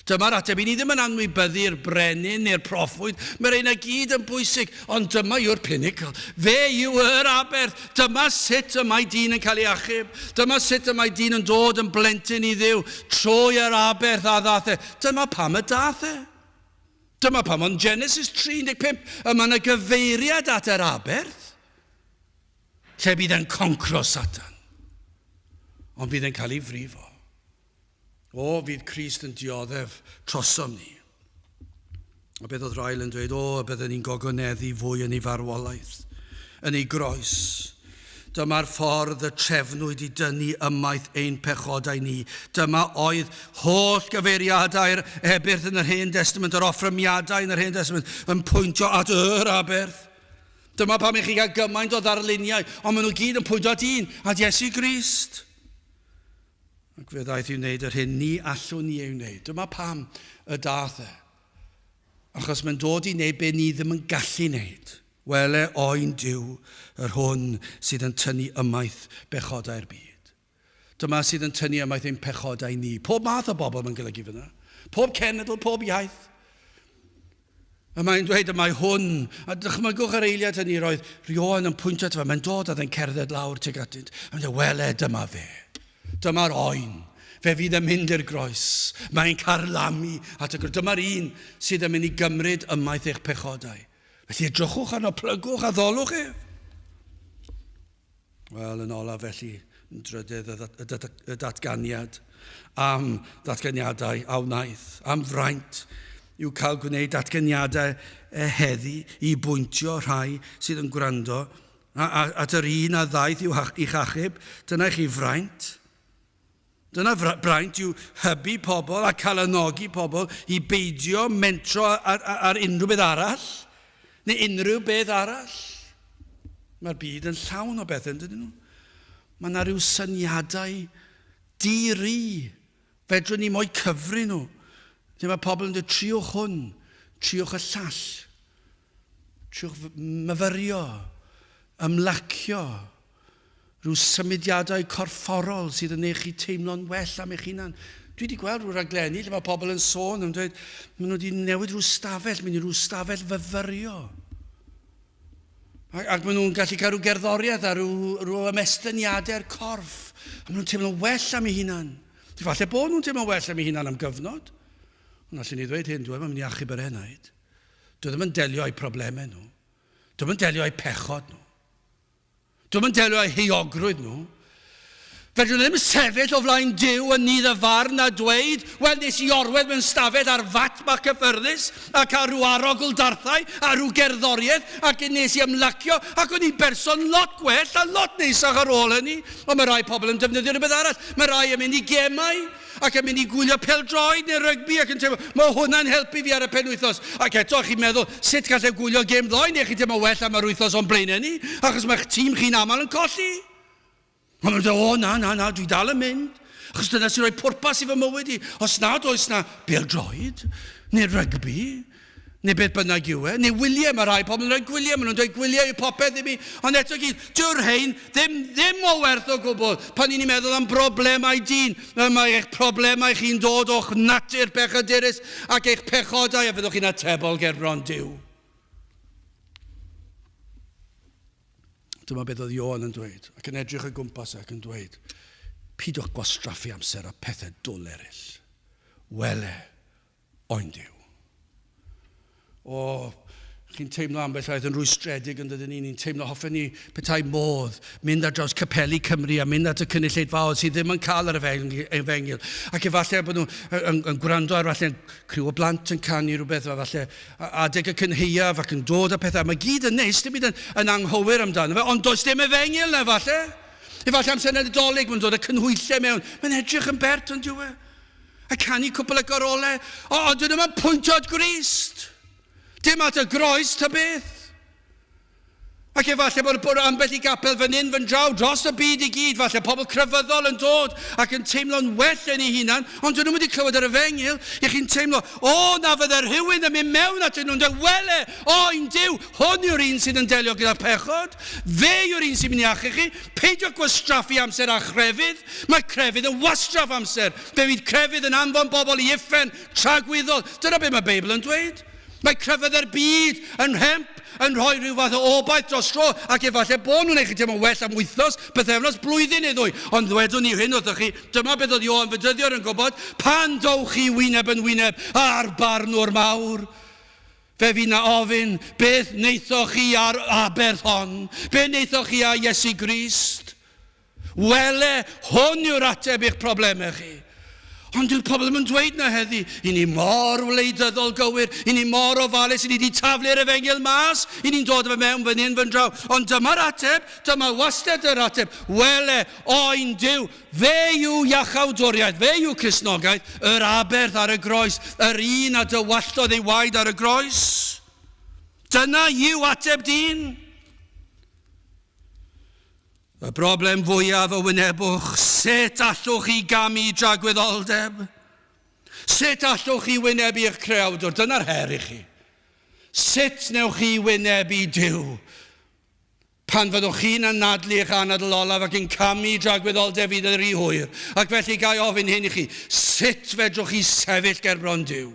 Dyma'r ateb. I ni ddim yn anwybyddu'r brenin neu'r proffwyd. Mae'r ein i gyd yn bwysig, ond dyma yw'r pinnacle. Fe yw yr aberth. Dyma sut y mae dyn yn cael ei achub. Dyma sut y mae dyn yn dod yn blentyn i Dduw, trwy yr aberth a ddaeth e. Dyma pam y daeth e. Dyma pam ond Genesis 3:15, y mae yna gyfeiriad at yr aberth, lle bydd e'n concro Satan. Ond bydd e'n cael ei frifo. O, fydd Crist yn dioddef trosom ni. A beth oedd Ryle yn dweud? O, y byddwn ni'n gogoneddu fwy yn ei farwolaeth, yn ei groes. Dyma'r ffordd y trefnwyd i dynnu ymaith ein pechodau ni. Dyma oedd holl gyfeiriadau'r ebyrth yn yr Hen Destament, yr offrymiadau yn yr Hen Destament, yn pwyntio at yr aberth. Dyma pam i chi gael gymaint o ddarluniau, ond maen nhw gyd yn pwyntio at un, at Iesu Grist. Ac fe ddaeth i wneud yr hyn ni allwn ni ei wneud. Dyma pam y dath e. Achos mae'n dod i wneud be ni ddim yn gallu wneud. Wele oen Duw, yr hwn sydd yn tynnu ymaith bechodau'r byd. Dyma sydd yn tynnu ymaith ein pechodau ni. Pob math o bobl mae'n golygu fyna. Pob cenedl, pob iaith. A mae'n dweud y mae hwn, a dychmygwch yr eiliad hynny, roedd Rioan yn pwyntio at fe, mae'n dod a dde'n cerdded lawr tuag atynt. A mae'n dweud, wele, dyma fe. Dyma'r oen. Fe fydd yn mynd i'r groes. Mae'n carlamu at y groes. Dyma'r un sydd yn mynd i gymryd ymaith eich pechodau. Felly edrychwch arno, plygwch a ddolwch ef. Wel, yn olaf felly, yn drydydd y datganiad am ddatganiadau a wnaeth, am fraint yw cael gwneud datganiadau e heddi i bwyntio rhai sydd yn gwrando at yr un a ddaeth i'w i'ch achub. Dyna i chi fraint. Dyna braint yw hybu pobl a calanogi pobl i beidio mentro ar, ar, ar unrhyw beth arall, neu unrhyw beth arall. Mae'r byd yn llawn o bethau, yn dydyn nhw? Mae yna rhyw syniadau di-ri. Fedrwn ni mo'u cyfri nhw. Lle mae pobl yn dweud, triwch hwn, triwch y llall. Triwch myfyrio, ymlacio, Rhyw symudiadau corfforol sydd yn eich chi teimlo'n well am eich hunan. Dwi wedi gweld rhyw raglenni lle mae pobl yn sôn yn dweud maen nhw wedi newid rhyw stafell, mynd i rhyw stafell fyfyrio. Ac, ac maen nhw'n gallu cael rhyw gerddoriaeth a rhyw, rhyw ymestyniadau'r corff. A maen nhw'n teimlo'n well am eu hunan. Falle bod nhw'n teimlo'n well am eu hunan am gyfnod. Ond allwn ni ddweud hyn, dwi ddim yn mynd i achub yr enaid. Dwi ddim yn delio â'u problemau nhw. Dwi ddim yn delio â'u pechod nhw. Dwi'm yn delio â'u heuogrwydd nhw. Fedrwn ddim sefyll o flaen Duw yn nydd y farn a dweud, wel, nes i orwedd mewn stafell ar fat bach cyffyrddus a cael rhyw arogl darthau a rhyw gerddoriaeth ac nes i ymlacio ac o'n i'n berson lot gwell a lot neisach ar ôl hynny. Ond mae rai pobl yn defnyddio rhywbeth arall. Mae rai yn mynd i gemau ac yn mynd i gwylio pêl-droed neu rygbi ac yn teimlo, mae hwnna'n helpu fi ar y penwythnos. Ac eto, chi'n meddwl, sut gallai gwylio gêm ddoe neu chi'n teimlo well am yr wythnos o'n blaenau ni, achos mae'ch tîm chi'n aml yn colli. Ond maen nhw'n dweud, o na, na, na, dwi dal yn mynd. Achos dyna sy'n rhoi pwrpas i fy mywyd i. Os nad oes na bêl-droed neu rygbi, neu beth bynnag yw e, neu wyliau, mae rhai pobl yn rhoi gwyliau, maen nhw'n dweud gwyliau yw popeth i mi, ond eto gyd, dyw'r rhain ddim, ddim o werth o gwbl. Pan ni'n meddwl am broblemau dyn, mae eich problemau chi'n dod o'ch natur pechadurus ac eich pechodau, a fyddwch chi'n atebol ger bron Duw. Dyma beth oedd Ioan yn dweud, ac yn edrych o gwmpas ac yn dweud, pidwch gwastraffu amser a pethau dwl eraill. Wele, Oen Duw. O, chi'n teimlo ambell waith yn rwystredig yn dydyn ni, ni'n teimlo hoffen ni petai modd mynd ar draws capeli Cymru a mynd at y cynulleidfaoedd sydd ddim yn cael yr efengyl. Ac efallai bod nhw yn, yn gwrando ar falle criw o blant yn canu rhywbeth, a falle adeg y cynhaeaf ac yn dod â pethau. Mae gyd yn neis, dim byd yn, yn anghywir amdano fe, ond does dim efengyl na falle. Efallai amser Nadolig, mae'n dod â cynhwyllau mewn. Mae'n edrych yn bert, ond dyw e. A canu cwpl o gorolau, o, ond dyn nhw'n pwyntio at Grist. Dim at y groes, ta beth. Ac efallai bod, bod ambell i gapel fan hyn, fan draw, dros y byd i gyd, falle pobl crefyddol yn dod ac yn teimlo'n well yn ei hunan, ond dyn nhw'n wedi clywed yr efengyl, i chi'n teimlo, o, na fydde rhywun yn mynd mewn atyn nhw'n dweud, wele, o, un Duw, hwn yw'r un sydd yn delio gyda pechod, fe yw'r un sy'n mynd i achub chi, peidio gwastraffu amser â chrefydd, Mae crefydd yn wastraff amser. Fe fydd crefydd yn anfon bobl i uffern tragwyddol. Dyna beth mae Beibl yn dweud. Mae crefyddau'r byd yn rhemp, yn rhoi rhyw fath o obaith dros dro, ac efallai bod nhw'n eich teimlo'n well am wythnos, pythefnos, blwyddyn neu ddwy. Ond ddwedwn ni hyn wrthych chi, dyma beth oedd Ioan Fedyddiwr yn gwybod, pan dowch chi wyneb yn wyneb â'r barnwr mawr, fe fydd na ofyn, beth wnaethoch chi â'r aberth hon? Be wnaethoch chi â Iesu Grist? Wele, hwn yw'r ateb i'ch problemau chi. Ond dyw'r pobl ddim yn dweud na heddi. I ni mor wleidyddol gywir, i ni mor ofalus, i ni wedi taflu'r efengyl mas, i ni'n dod â fe mewn fan hyn, fan draw. Ond dyma'r ateb, dyma wastad yr ateb. Wele, oen Duw, fe yw iachawdwriaeth, fe yw Cristnogaeth, yr aberth ar y groes, yr un a dywalltodd ei waed ar y groes. Dyna yw ateb dyn. Y broblem fwyaf a wynebwch, sut allwch chi gamu i dragwyddoldeb? Sut allwch chi wynebu eich creawdwr? Dyna'r her i chi. Sut newch chi wynebu Duw? Pan fyddwch chi'n anadlu eich anadl olaf ac yn camu i dragwyddoldeb fydd yn rhy hwyr. Ac felly ga i ofyn hyn i chi, sut fedrwch chi sefyll gerbron Duw?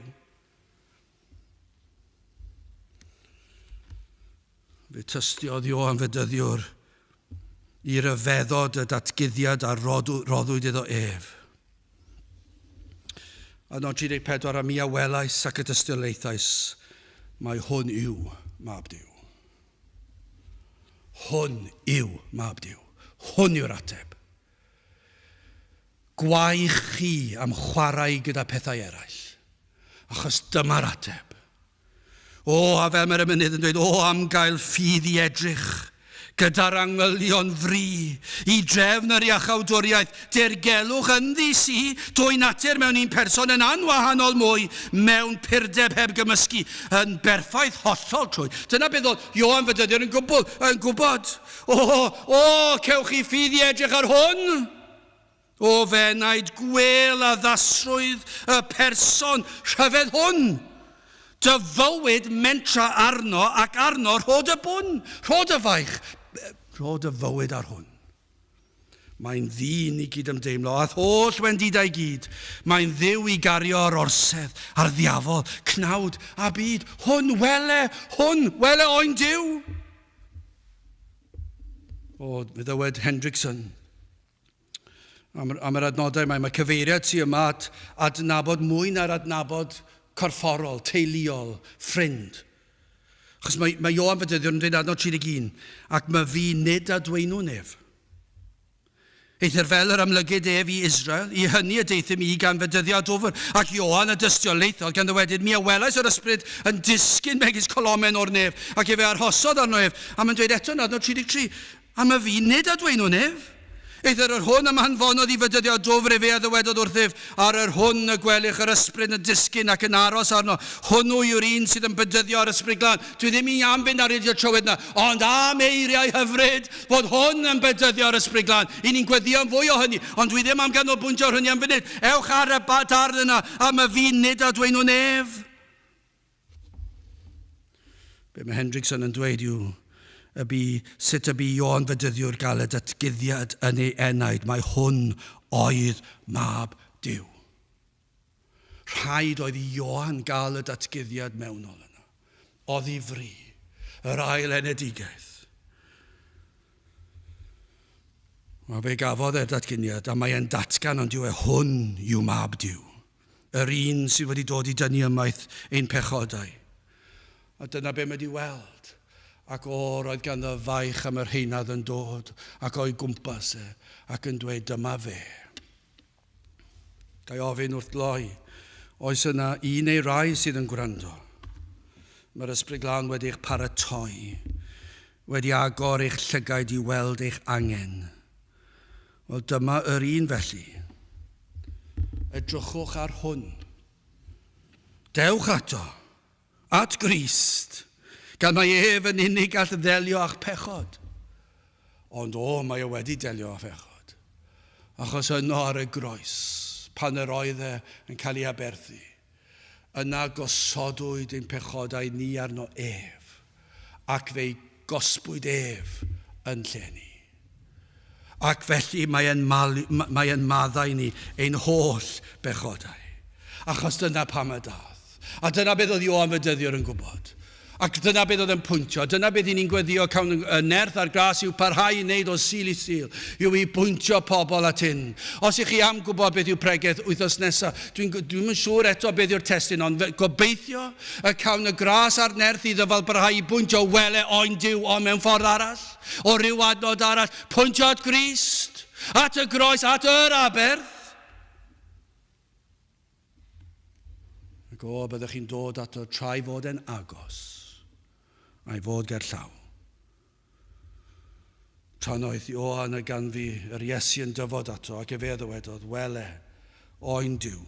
Fe tystiodd Ioan Fedyddiwr i ryfeddod y datguddiad a roddwyd iddo ef. Adnod 34, a mi a welais ac y dystiolaethais, mai hwn yw Mab Duw. Hwn yw Mab Duw. Hwn yw'r ateb. Gwae chi am chwarae gyda pethau eraill, achos dyma'r ateb. O, a fel mae'r emynydd yn dweud, o am gael ffydd i edrych gyda'r angylion fri, i drefn yr iachawdwriaeth, dirgelwch ynddi sy, dwy natur mewn un person yn anwahanol mwy, mewn purdeb heb gymysgu, yn berffaith hollol trwy. Dyna beth oedd Ioan Fedyddiwr yn gwbl, yn gwybod. O, o, cewch chi ffydd i edrych ar hwn! O f'enaid, gwêl addasrwydd y person rhyfedd hwn! Dy fywyd mentra arno ac arno rho dy bwn, rho dy faich, rho dy fywyd ar hwn. Mae'n ddyn i gydymdeimlo â'th holl wendidau gyd. Mae'n dduw i gario'r orsedd a'r ddiafol, cnawd a byd. Hwn, wele, hwn, wele oen Duw! O, fe ddywed Hendrickson, Am, am yr adnodau mae, mae cyfeiriad tu yma at adnabod mwy na'r adnabod corfforol, teuluol, ffrind. Achos mae, mae Ioan Fedyddiwr yn dweud adnod 31, ac mae fi nid adweinwn ef. Eithr fel yr amlygid ef i Israel, i hynny y deuthum i gan fedyddio â dwfr, ac Ioan a dystiolaethodd gan ddywedyd, mi a welais yr ysbryd yn disgyn megis colomen o'r nef, ac efe arhosodd arno ef. A mae'n dweud eto yn adnod 33, Am y fi, nid adwaenwn ef. Eithr yr hwn a'm hanfonodd i fedyddio â dwfr, efe a ddywedodd wrthyf, Ar yr hwn y gwelych yr Ysbryd yn disgyn ac yn aros arno, hwnnw yw'r un sydd yn bedyddio â'r Ysbryd Glân. Dwi ddim i am fynd ar hyd y trywydd 'na, ond am eiriau hyfryd fod hwn yn bedyddio â'r Ysbryd Glân. I ni'n gweddïo am fwy o hynny, ond dwi ddim am ganolbwyntio ar hynny am funud. Ewch ar y darn yna, am y fi, nid adwaenwn ef. Be mae Hendrickson yn dweud yw y bu sut y bu Ioan Fedyddiwr gael y datguddiad yn ei enaid mai hwn oedd Mab Duw. Rhaid oedd i Ioan gael y datguddiad mewnol yna, oddi fri, yr ail enedigaeth. Mae fe gafodd e'r datguddiad a mae e'n datgan ond yw e hwn yw Mab Duw. Yr un sydd wedi dod i dynnu ymaith ein pechodau. A dyna be mae wedi weld. Ac o, roedd ganddo faich am yr heinadd yn dod ac o'i gwmpas e, ac yn dweud dyma fe. Ga i ofyn wrth gloi, oes yna un neu rai sydd yn gwrando? Mae'r Ysbryd Glân wedi eich paratoi, wedi agor eich llygaid i weld eich angen. Wel, dyma yr un felly. Edrychwch ar hwn. Dewch ato, at Grist, gan mai ef yn unig all ddelio â'ch pechod. Ond o, mae e wedi delio â phechod. Achos yno ar y groes, pan yr oedd e yn cael ei aberthu, yna gosodwyd ein pechodau ni arno ef, ac fe'i gosbwyd ef yn lle ni. Ac felly mae e'n malu, mae e'n maddau ni ein holl bechodau. Achos dyna pam y dath. A dyna beth oedd Ioan Fedyddiwr yn gwybod. Ac dyna beth oedd e'n pwyntio. Dyna beth i ni'n gweddio cawn y nerth a'r gras i'w parhau i wneud o Sul i Sul, yw i bwyntio pobl at hyn. Os ych chi am gwybod beth yw pregeth wythnos nesaf, dwi'n dwi yn siŵr eto beth yw'r testun, ond gobeithio y cawn y gras a'r nerth i ddyfal barhau i bwyntio wele oen Duw o mewn ffordd arall, o ryw adnod arall, pwyntio at Grist, at y groes, at yr aberth. Ac o, byddwch chi'n dod ato tra'i fod e'n agos, a'i fod ger llaw. Trannoeth Ioan a ganfu yr Iesu yn dyfod ato, ac efe a ddywedodd, Wele, oen Duw,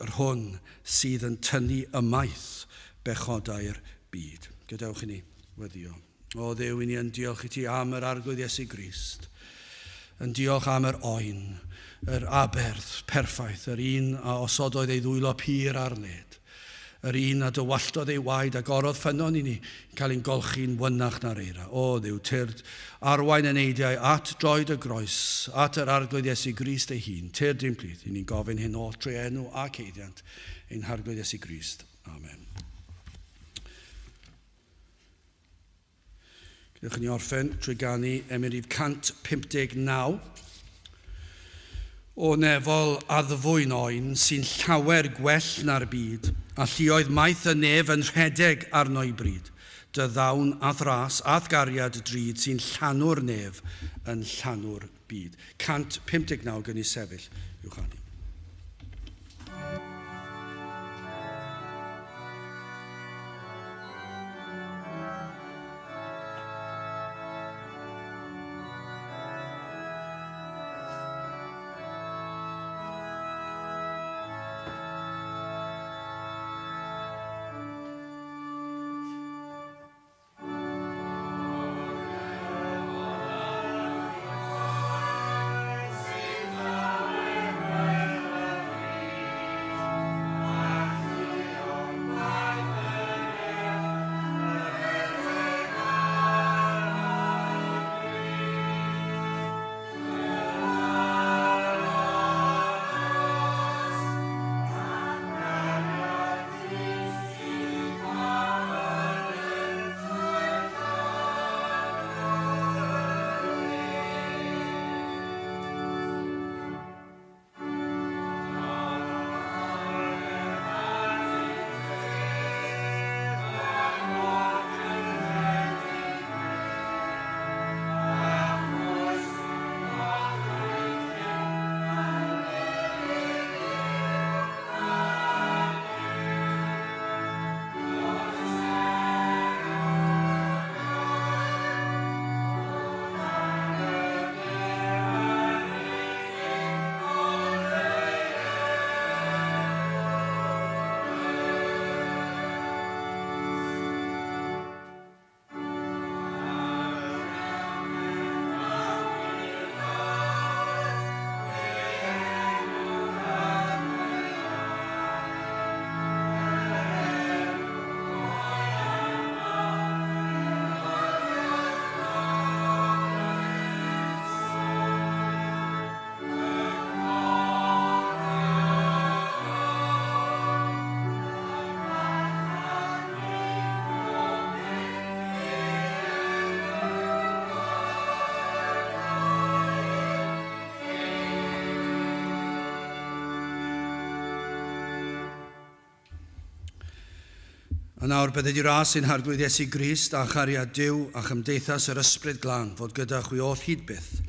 yr hwn sydd yn tynnu ymaith bechodau'r byd. Gadewch i ni weddio. O Dduw, i ni yn diolch i ti am yr Arglwydd Iesu Grist, yn diolch am yr oen, yr aberth perffaith, yr un a osodoedd ei ddwylo pur ar led, yr un a dywalltodd ei waed a gorodd ffynnon i ni cael ein golchi'n wynach na'r eira. O Dduw, tyrd arwain yn eidiau at droed y groes, at yr Arglwydd Iesu Grist ei hun, tyrd i'n plith, i ni'n gofyn hyn oll trwy enw ac eiddiant ein Harglwydd Iesu Grist. Amen. Gadewch i ni orffen trwy ganu emyn rhif 159. O nefol addfwyn oen sy'n llawer gwell na'r byd, a lluoedd maith y nef yn rhedeg arno'i bryd. Dy ddawn a'th ras a'th gariad drud sy'n llanw'r nef yn llanw'r byd. 159 gynnu sefyll i'w chanu. A nawr bydded i ras ein Harglwydd Iesu Grist a chariad Duw a chymdeithas yr Ysbryd Glân fod gyda chwi oll hyd byth.